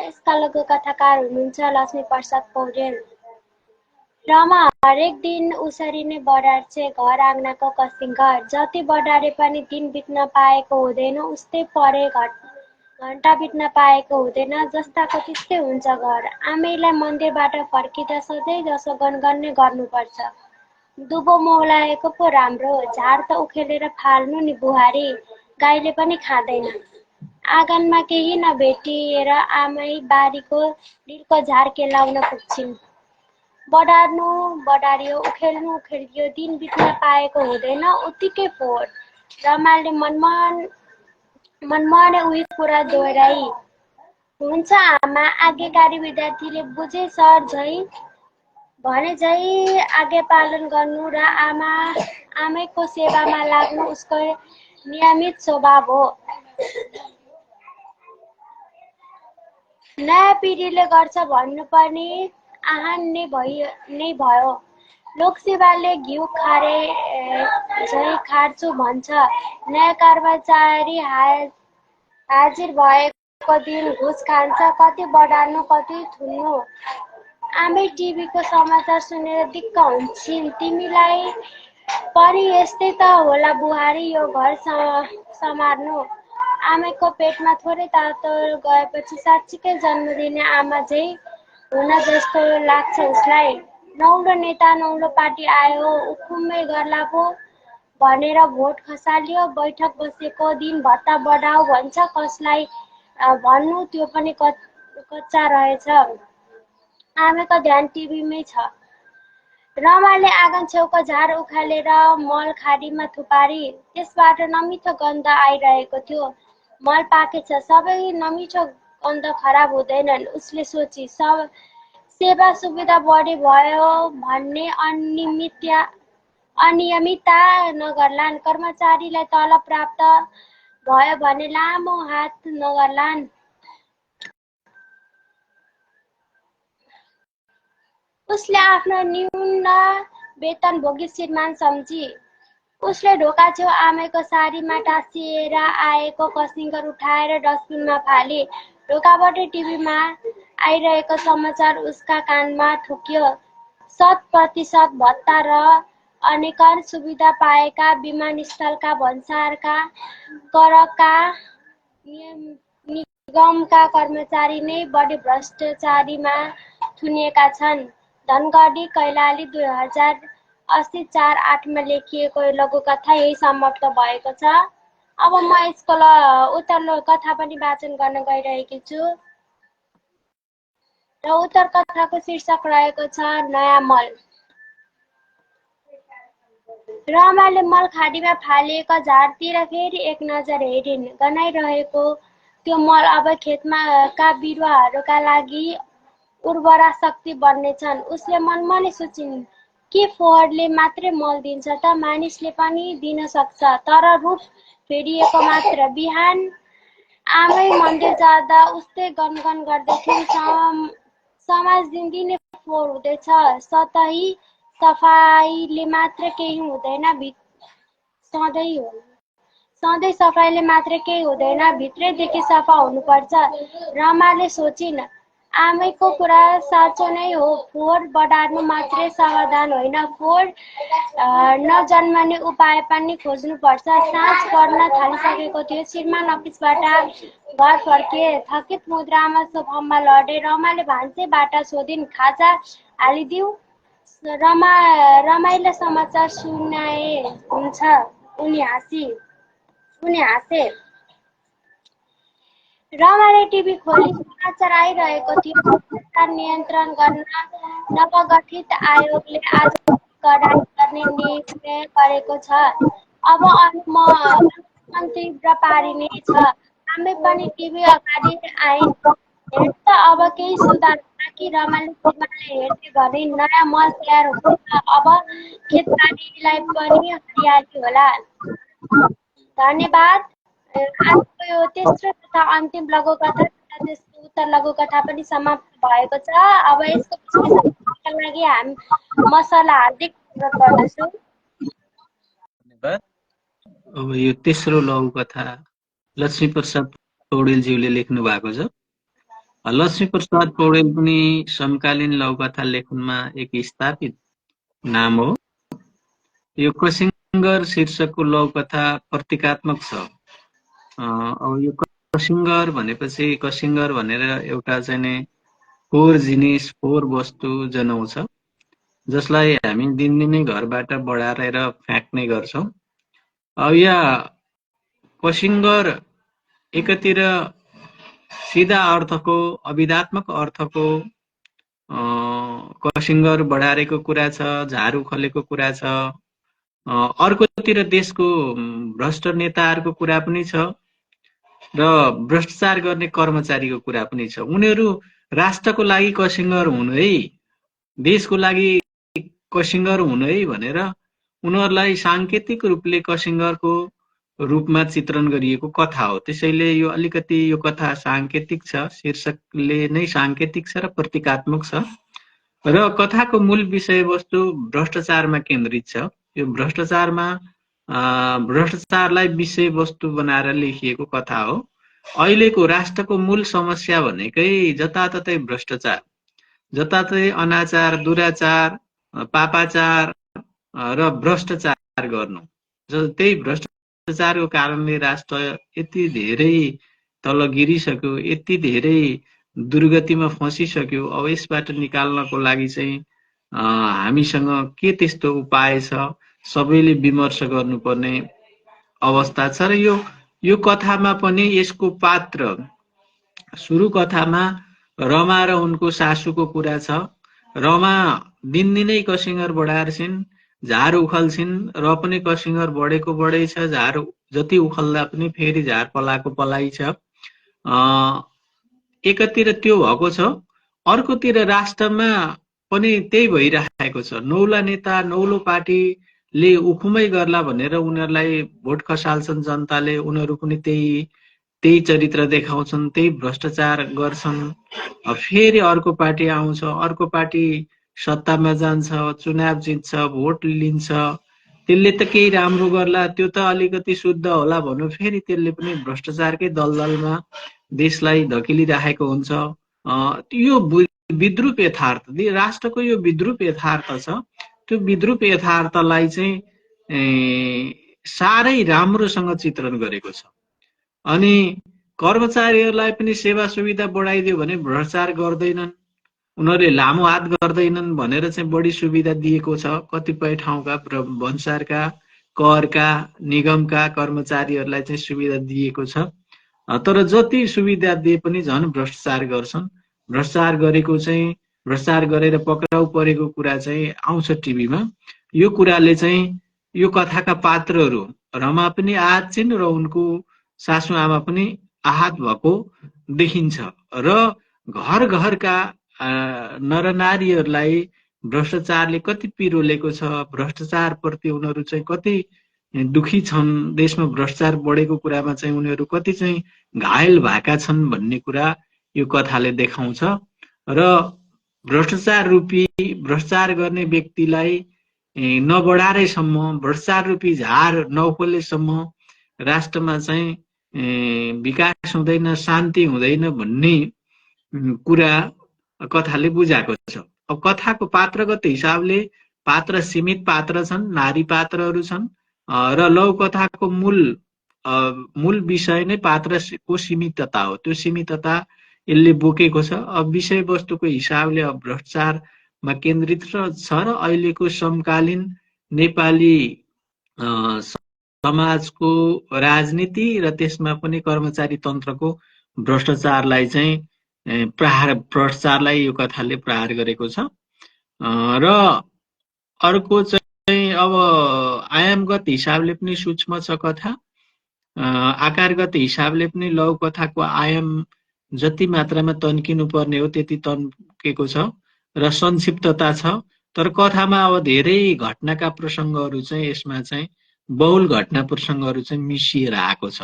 यसका लघुकथाकार हुनुहुन्छ लक्ष्मी प्रसाद पौडेल। रमा हरेक दिन उसरी नै बढार्छे घर आँगनाको कसिङ्गर। जति बढारे पनि दिन बित्न पाएको हुँदैन, उस्तै परे घण्टा बित्न पाएको हुँदैन, जस्ताको त्यस्तै हुन्छ घर। आमैलाई मन्दिरबाट फर्किँदा सधैँ जसो गनगन नै गर्नुपर्छ। दुबो मौलाएको पो राम्रो, झार त उखेलेर फाल्नु नि बुहारी, गाईले पनि खाँदैन। आँगनमा केही नभेटिएर आमै बारीको डिलको झार केलाउन पुग्छिन्। बढार्नु बढारियो, उखेल्नु उखेलियो, दिन बित्न पाएको हुँदैन, उत्तिकै फोहोर। रमालले मनमनै उही कुरा दोहोऱ्याई। हुन्छ आमा, आज्ञाकारी विद्यार्थीले बुझे सर झै भने झै आज्ञा पालन गर्नु र आमैको सेवामा लाग्नु उसको नियमित स्वभाव हो। नयाँ पिँढीले गर्छ भन्नुपर्ने आह्वान नै भयो। लोकसेवाले घिउ खारे झैँ खार्छु भन्छ। नयाँ कर्मचारी हाजिर भएको दिन घुस खान्छ, कति बढार्नु कति थुन्नु। आमै टिभीको समाचार सुनेर दिक्क हुन्छन्। तिमीलाई पनि यस्तै त होला बुहारी, यो घर सम्हार्नु। आमैको पेटमा थोरै तातो गएपछि साँच्चीकै जन्म दिने आमा झैँ हुन जस्तो लाग्छ उसलाई। नौलो नेता नौलो पार्टी आयो, उखुमै गर्ला पो भनेर भोट खसाल्यो। बैठक बसेको दिन भत्ता बढाऊ भन्छ, कसलाई भन्नु त्यो पनि कच्चा रहेछ। आमाको ध्यान टिभीमै छ। रमाले आँगन छेउको झार उखालेर मल खाडीमा थुपारी। त्यसबाट नमिठो गन्ध आइरहेको थियो। मल पाकेछ, सबै नमिठो गन्ध खराब हुँदैनन्। उसले सोची, सेवा सुविधा बढी भयो भन्ने अनियमितता नगर्लान्। कर्मचारीलाई तलब प्राप्त भयो भने लामो हात नगर्लान्। उसले आफ्नो न्यून वेतनभोगी श्रीमान सम्झी। उसले ढोका छेउ आमैको सारीमा टाँसिएर आएको कसिङ्गर उठाएर डस्टबिनमा फाले। ढोकाबाट टिभीमा आइरहेको समाचार उसका कानमा ठोक्यो। 100% भत्ता र अनेकन सुविधा पाएका विमानस्थलका भन्सारका करका निगमका कर्मचारी नै बढी भ्रष्टाचारीमा थुनिएका छन्। धनगढी कैलाली 2080 4/8 मा लेखिएको लघुकथा यही समाप्त भएको छ। अब म यसको उत्तर कथा पनि वाचन गर्न गइरहेकी छु र उत्तर कथाको शीर्षक रहेको छ नयाँ मल। रमाले मल खाडीमा फालिएको झारतिर फेरि एक नजर हेरिन्। गनाइरहेको त्यो मल अब खेतमा का बिरुवाहरूका लागि उर्वरा शक्ति बन्नेछन्। उसले मनमनै सोचिन्, के फोहोरले मात्रै मल दिन्छ त? मानिसले पनि दिन सक्छ, तर रूप फेरिएको मात्र। बिहान आमै मन्दिर जाँदा उस्तै गनगन गर्दैथिन्, समाज दिनदिनै फोहोर हुँदैछ। सतही सफाइले मात्र केही हुँदैन, सधैँ सफाइले मात्र केही हुँदैन, भित्रैदेखि सफा हुनुपर्छ। रमाले सोचिन्, आमैको कुरा साँचो नै हो। फोहोर बढार्नु मात्रै समाधान होइन, फोहोर नजन्मने उपाय पनि खोज्नुपर्छ। साँझ पर्न थालिसकेको थियो। श्रीमान अफिसबाट घर फर्के। थकित मुद्रामा सोफामा लडे। रमाले भान्सेबाट सोधिन्, खाजा हालिदिऊ? रमाइलो समाचार सुनाए हुन्छ। उनी हाँसे। रमाले टिभी खोली। समाचार आइरहेको थियो। भ्रष्टाचार नियन्त्रण गर्न नवगठित आयोगले आज कडाई गर्ने निर्णय गरेको छ। अब अनुमन्त्री पारिने छ। आमै पनि टिभी अगाडि आइन्। हेर्छ अब केही सुधार होला कि? रमाले श्रीमानलाई हेर्दै भनिन्, नयाँ मल तयार हुँदैछ, अब खेतबारीलाई पनि हरियाली होला। धन्यवाद। आजको यो तेस्रो तथा अन्तिम लघुकथा तथा त्यसको उत्तर लघुकथा पनि समाप्त भएको छ। अब यसको विश्लेषणका लागि म सरलाई हार्दिक अनुरोध गर्दछु। धन्यवाद। अब यो तेस्रो लघुकथा लक्ष्मीप्रसाद पौडेलज्यूले लेख्नु भएको छ। लक्ष्मीप्रसाद पौडेल पनि समकालीन लघुकथा लेखनमा एक स्थापित नाम हो। यो कसिङ्गर शीर्षकको लघुकथा प्रतीकात्मक छ। अब यो कसिङ्गर भनेपछि कसिङ्गर भनेर एउटा चाहिँ फोहोर जिनिस, फोहोर वस्तु जनाउँछ, जसलाई हामी दिनदिनै घरबाट बढारेर फ्याँक्ने गर्छौँ। अब यहाँ कसिङ्गर एकातिर सिधा अर्थको, अविधात्मक अर्थको कसिङ्गर बढारेको कुरा छ, झारू खलेको कुरा छ। अर्कोतिर देशको भ्रष्ट नेताहरूको कुरा पनि छ र भ्रष्टाचार गर्ने कर्मचारीको कुरा पनि छ। उनीहरू राष्ट्रको लागि कसिङ्गर हुनु है, देशको लागि कसिङ्गर हुनु है भनेर उनीहरूलाई साङ्केतिक रूपले कसिङ्गरको रूपमा चित्रण गरिएको कथा हो। त्यसैले यो अलिकति यो कथा साङ्केतिक छ, शीर्षकले नै साङ्केतिक छ र प्रतीकात्मक छ र कथाको मूल विषयवस्तु भ्रष्टाचारमा केन्द्रित छ। यो भ्रष्टाचारलाई विषयवस्तु बनाएर लेखिएको कथा हो। अहिलेको राष्ट्रको मूल समस्या भनेकै जताततै भ्रष्टाचार, जताततै अनाचार, दुराचार, पापाचार र भ्रष्टाचार गर्नु। त्यही भ्रष्टाचारको कारणले राष्ट्र यति धेरै तल गिरिसक्यो, यति धेरै दुर्गतिमा फसिसक्यो। अब यसबाट निकाल्नको लागि चाहिँ हामीसँग के त्यस्तो उपाय छ, सबैले विमर्श गर्नुपर्ने अवस्था छ। र यो कथामा पनि यसको पात्र, सुरु कथामा रमा र उनको सासूको कुरा छ। रमा दिनदिनै कसिङ्गर बढाएर झार उखल्छिन् र पनि कसिङ्गर बढेको बढै छ, झार जति उखल्दा पनि फेरि झार पलाएको पलाइ छ। एकातिर त्यो भएको छ, अर्कोतिर राष्ट्रमा पनि त्यही भइरहेको छ। नौला नेता, नौलो पार्टीले उखुमै गर्ला भनेर उनीहरूलाई भोट खसाल्छन् जनताले, उनीहरू पनि त्यही चरित्र देखाउँछन्, त्यही भ्रष्टाचार गर्छन्। फेरि अर्को पार्टी आउँछ, अर्को पार्टी सत्तामा जान्छ, चुनाव जित्छ, भोट लिन्छ, त्यसले त केही राम्रो गर्ला, त्यो त अलिकति शुद्ध होला भन्नु, फेरि त्यसले पनि भ्रष्टाचारकै दलदलमा देशलाई धकेलिराखेको हुन्छ। यो विद्रूप यथार्थ, राष्ट्रको यो विद्रूप यथार्थ छ। त्यो विद्रूप यथार्थलाई चाहिँ साह्रै राम्रोसँग चित्रण गरेको छ। अनि कर्मचारीहरूलाई पनि सेवा सुविधा बढाइदियो भने भ्रष्टाचार गर्दैनन्, उनीहरूले लामो हात गर्दैनन् भनेर चाहिँ बढी सुविधा दिएको छ। कतिपय ठाउँका भन्सारका, करका, निगमका कर्मचारीहरूलाई चाहिँ सुविधा दिएको छ। तर जति सुविधा दिए पनि झन् भ्रष्टाचार गर्छन्। भ्रष्टाचार गरेर पक्राउ परेको कुरा चाहिँ आउँछ टिभीमा। यो कुराले चाहिँ यो कथाका पात्रहरू रमा पनि आहत छिन् र उनको सासु आमा पनि आहत भएको देखिन्छ। र घर घरका नरनारीहरूलाई भ्रष्टाचारले कति पिरोलेको छ, भ्रष्टाचार प्रति उनीहरू चाहिँ कति दुखी छन्, देशमा भ्रष्टाचार बढेको कुरामा चाहिँ उनीहरू कति चाहिँ घायल भएका छन् भन्ने कुरा यो कथाले देखाउँछ। र भ्रष्टाचार गर्ने व्यक्तिलाई नबढाएसम्म, भ्रष्टाचार रूपी झार नउखलेसम्म राष्ट्रमा चाहिँ विकास हुँदैन, शान्ति हुँदैन भन्ने कुरा कथाले बुझाएको छ। अब कथाको पात्रगत हिसाबले पात्र सीमित पात्र छन्, नारी पात्रहरू छन् र लौकथाको मूल विषय नै पात्रको सीमितता हो। त्यो सीमितता यसले बोकेको छ। अब विषयवस्तुको हिसाबले अब भ्रष्टाचारमा केन्द्रित छ र अहिलेको समकालीन नेपाली समाजको राजनीति र त्यसमा पनि कर्मचारी तन्त्रको भ्रष्टाचारलाई चाहिँ भ्रष्टाचारलाई यो कथाले प्रहार गरेको छ। र अर्को चाहिँ अब आयामगत हिसाबले पनि सूक्ष्म छ कथा, आकारगत हिसाबले पनि लघु कथाको आयाम जति मात्रामा तन्किनु पर्ने हो त्यति तन्केको छ र संक्षिप्तता छ। तर कथामा अब धेरै घटनाका प्रसङ्गहरू चाहिँ यसमा चाहिँ बहुल घटना प्रसङ्गहरू चाहिँ मिसिएर आएको छ।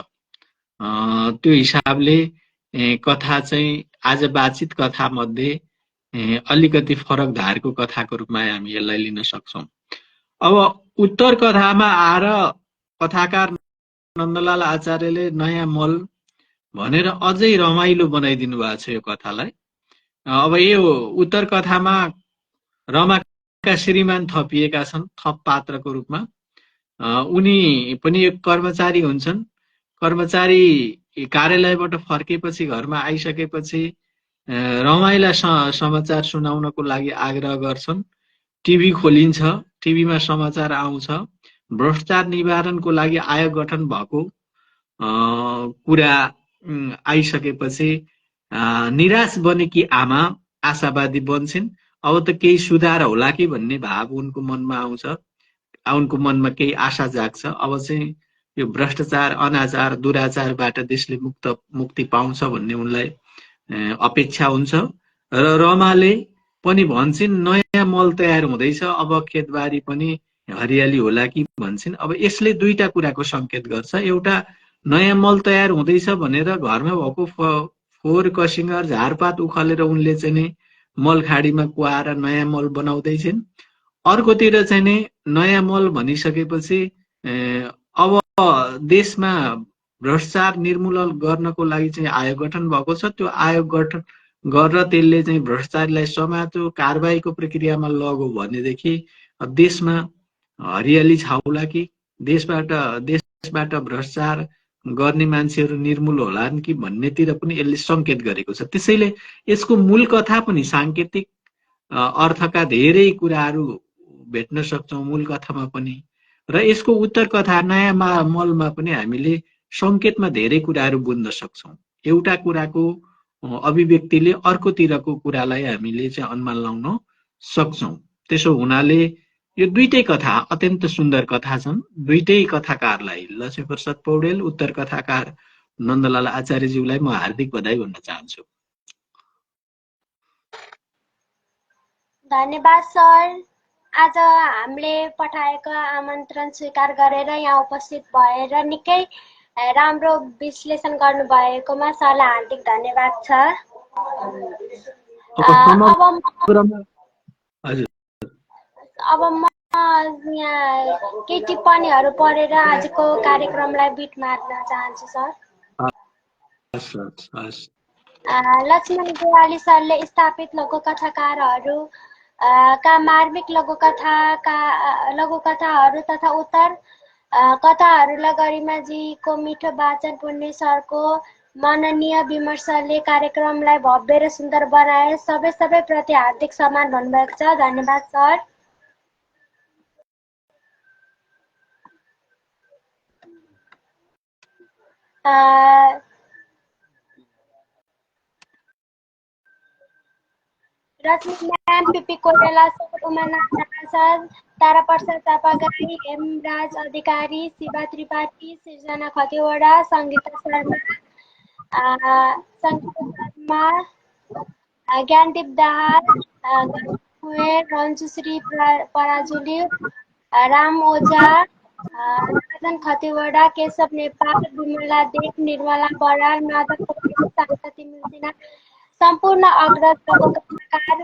त्यो हिसाबले कथा चाहिँ आज बातचित कथा मध्ये अलिकति फरक धारको कथाको रूपमा हामी यसलाई लिन सक्छौं। अब उत्तर कथामा आएर कथाकार नन्दलाल आचार्यले नयाँ मल भनेर अझै रमाइलो बनाइदिनु भएको छ यो कथालाई। अब यो उत्तर कथामा रमाका श्रीमान थपिएका छन् थप पात्रको रूपमा। उनी पनि एक कर्मचारी हुन्छन्। कर्मचारी कार्यालयबाट फर्केपछि घरमा आइसकेपछि रमाइला समाचार सुनाउनको लागि आग्रह गर्छन्। टिभी खोलिन्छ, टिभीमा समाचार आउँछ। भ्रष्टाचार निवारणको लागि आयोग गठन भएको कुरा आइसकेपछि निराश बनेकी आमा आशावादी बन्छन्। अब त केही सुधार होला कि भन्ने भाव उनको मनमा आउँछ, उनको मनमा केही आशा जाग्छ। अब चाहिँ यो भ्रष्टाचार, अनाचार, दुराचारबाट देशले मुक्ति पाउँछ भन्ने उनलाई अपेक्षा हुन्छ। र रमाले पनि भन्छन् नयाँ मल तयार हुँदैछ, अब खेतबारी पनि हरियाली होला कि भन्छन्। अब यसले दुईटा कुराको संकेत गर्छ। एउटा नयाँ मल तयार हुँदैछ भनेर घरमा भएको फोहोर कसिङ्गर झारपात उखालेर उनले चाहिँ नि मल खाडीमा कुहाएर नयाँ मल बनाउँदैछन्। अर्कोतिर चाहिँ नि नयाँ मल भनिसकेपछि अब देशमा भ्रष्टाचार निर्मूलन गर्नको लागि चाहिँ आयोग गठन भएको छ। त्यो आयोग गठन गरेर त्यसले चाहिँ भ्रष्टाचारलाई समात्यो, कारबाहीको प्रक्रियामा लग्यो भनेदेखि देशमा हरियाली छाउला कि देशबाट भ्रष्टाचार गर्ने मान्छेहरू निर्मूल होलान् कि भन्नेतिर पनि यसले संकेत गरेको छ। त्यसैले यसको मूल कथा पनि सांकेतिक अर्थका धेरै कुराहरू भेट्न सक्छौँ मूल कथामा पनि, र यसको उत्तर कथा नयाँ मलमा पनि हामीले संकेतमा धेरै कुराहरू बुझ्न सक्छौँ। एउटा कुराको अभिव्यक्तिले अर्कोतिरको कुरालाई हामीले चाहिँ अनुमान लाउन सक्छौँ। त्यसो हुनाले यो दुईटै कथा अत्यन्त सुन्दर कथा छन्। दुईटै कथाकारलाई लक्ष्मीप्रसाद पौडेल, उत्तर कथाकार नन्दलाल आचार्यज्यूलाई म हार्दिक बधाई भन्न चाहन्छु। धन्यवाद सर। आज हामीले पठाएको आमन्त्रण स्वीकार गरेर यहाँ उपस्थित भएर निकै राम्रो विश्लेषण गर्नुभएकोमा सरलाई हार्दिक धन्यवाद छ। अब म यहाँ केही टिप्पणीहरू पढेर आजको कार्यक्रमलाई बिट मार्न चाहन्छु सर। लक्ष्मण गोवाली सरले स्थापित लघुकथाकारहरू का मार्मिक लघुकथाहरू तथा उत्तर कथाहरूलाई गरिमाजीको मिठो वाचन पुण्य सरको मननीय विमर्शले कार्यक्रमलाई भव्य र सुन्दर बनाए। सबै प्रति हार्दिक सम्मान भन्नुभएको छ। धन्यवाद sir. Rashmi ma'am, P P Koirala sir, Umanath Rana sir, Tara Prasad Chapagain, Hemraj Adhikari, Shiva Tripathi, Srijana Khatiwada, Sangita Sharma, Gyandeep Dahal, Ranjushree Parajuli, Ram Ojha, Rajan Khatiwada, Keshav Nepal, Bimala Dev, Nirmala Baral, Madhav Shanti Milsina, सम्पूर्ण अग्रज लघुकथाकार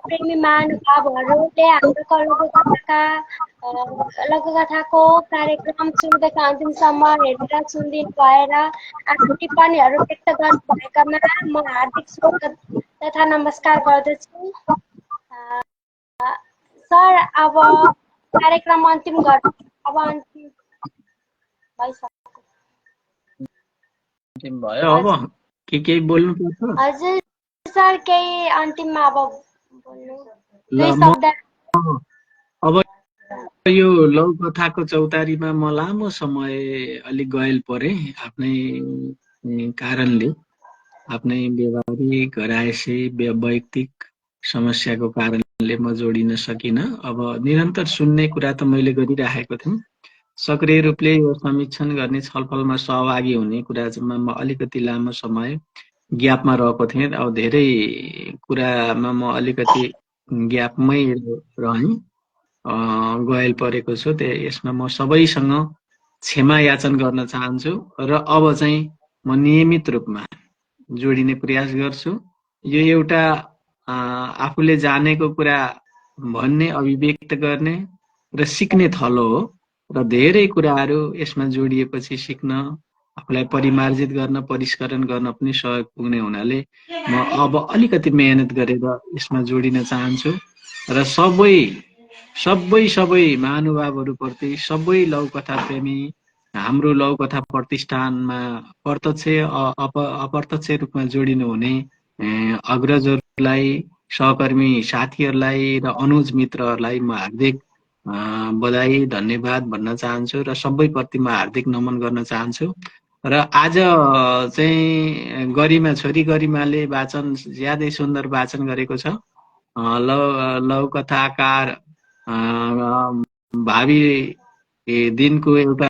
प्रेमी महानुभावहरूले हाम्रो लघुकथाको कार्यक्रम सुरुदेखि अन्तिमसम्म हेरेर सुनिदिनु भएर आफ्नो टिप्पणीहरू व्यक्त गर्नुभएकामा म हार्दिक स्वागत तथा नमस्कार गर्दछु। सर, अब कार्यक्रम अन्तिम गर्नु अब अन्तिम भयो। अब के बोल्नु पर्छ? हजुर सर, केही अन्तिममा अब बोल्नु। अब यो लघुकथाको चौतारीमा म लामो समय अलिक गएल परे आफ्नै कारणले, आफ्नै व्यवहारिक घरायसी वैयक्तिक समस्याको कारणले म जोडिन सकिनँ। अब निरन्तर सुन्ने कुरा त मैले गरिराखेको थिएँ। सक्रिय रूपले यो समीक्षण गर्ने छलफलमा सहभागी हुने कुरामा म अलिकति लामो समय ग्यापमा रहेको थिएँ। अब धेरै कुरामा म अलिकति ग्यापमै रहेँ, गएल परेको छु। यसमा म सबैसँग क्षमा याचन गर्न चाहन्छु र अब चाहिँ म नियमित रूपमा जोडिने प्रयास गर्छु। यो एउटा आफूले जानेको कुरा भन्ने, अभिव्यक्त गर्ने र सिक्ने थलो हो र धेरै कुराहरू यसमा जोडिएपछि सिक्न, आफूलाई परिमार्जित गर्न, परिष्करण गर्न पनि सहयोग पुग्ने हुनाले म अब अलिकति मेहनत गरेर यसमा जोडिन चाहन्छु र सबै महानुभावहरूप्रति, सबै लघुकथा प्रेमी, हाम्रो लघुकथा प्रतिष्ठानमा प्रत्यक्ष अप्रत्यक्ष रूपमा जोडिनु हुने अग्रजहरूलाई, सहकर्मी साथीहरूलाई र अनुज मित्रहरूलाई म हार्दिक बधाई, धन्यवाद भन्न चाहन्छु र सबैप्रति म हार्दिक नमन गर्न चाहन्छु। र आज चाहिँ गरिमा, छोरी गरिमाले वाचन ज्यादै सुन्दर वाचन गरेको छ। लघुकथाकार भावी दिनको एउटा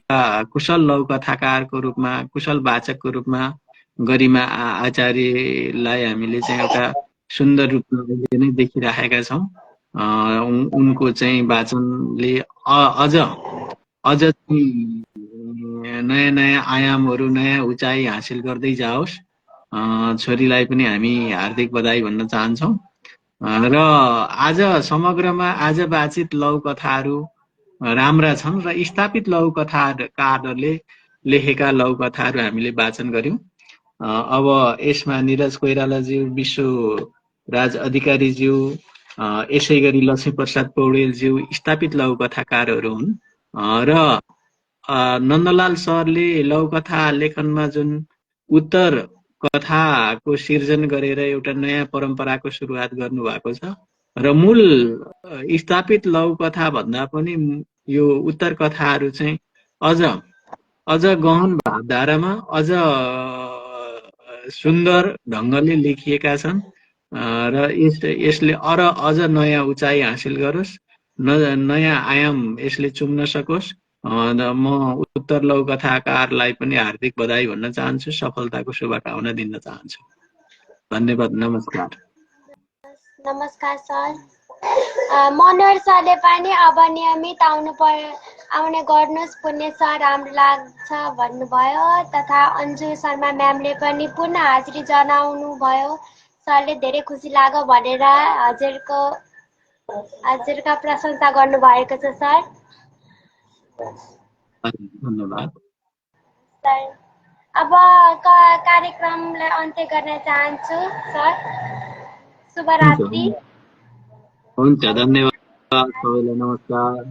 कुशल लघुकथाकारको रूपमा, कुशल वाचकको रूपमा गरिमा आचार्यलाई हामीले चाहिँ एउटा सुन्दर रूपमा नै देखिराखेका छौँ उनको चाहिँ वाचनले अझ अझ नयाँ नयाँ आयामहरू नयाँ उचाइ हासिल गर्दै जाओस्। छोरीलाई पनि हामी हार्दिक बधाई भन्न चाहन्छौँ। र आज समग्रमा आज वाचित लघुकथाहरू राम्रा छन् र स्थापित लघुकथाकारहरूले लेखेका लघुकथाहरू हामीले वाचन गर्यौं। अब यसमा निरज कोइरालाज्यू, विश्वराज अधिकारीज्यू, यसै गरी लक्ष्मीप्रसाद पौडेलज्यू स्थापित लघुकथाकारहरू हुन् र नन्दलाल सरले लघुकथा लेखनमा जुन उत्तर कथाको सिर्जन गरेर एउटा नयाँ परम्पराको सुरुवात गर्नुभएको छ र मूल स्थापित लघुकथा भन्दा पनि यो उत्तर कथाहरू चाहिँ अझ गहन भावधारामा अझ सुन्दर ढङ्गले लेखिएका छन् र यसले अझ नयाँ उचाइ हासिल गरोस्, नयाँ आयाम यसले चुम्न सकोस्। म उत्तर लघुकथाकारलाई पनि हार्दिक बधाई भन्न चाहन्छु, सफलताको शुभकामना दिन चाहन्छु। धन्यवाद, नमस्कार। नमस्कार सर। मनोहर सरले पनि अब नियमित आउने गर्नुहोस्, पुण्य सर राम्रो लाग्छ भन्नुभयो, तथा अन्जु शर्मा म्यामले पनि पुनः हाजिरी जनाउनु भयो। सरले धेरै खुसी लाग्यो भनेर हजुरका प्रशंसा गर्नुभएको छ सर। धन्यवाद सर। अब कार्यक्रमलाई अन्त्य गर्न चाहन्छु सर। शुभरात्रि। हुन्छ, धन्यवाद सबैलाई, नमस्कार।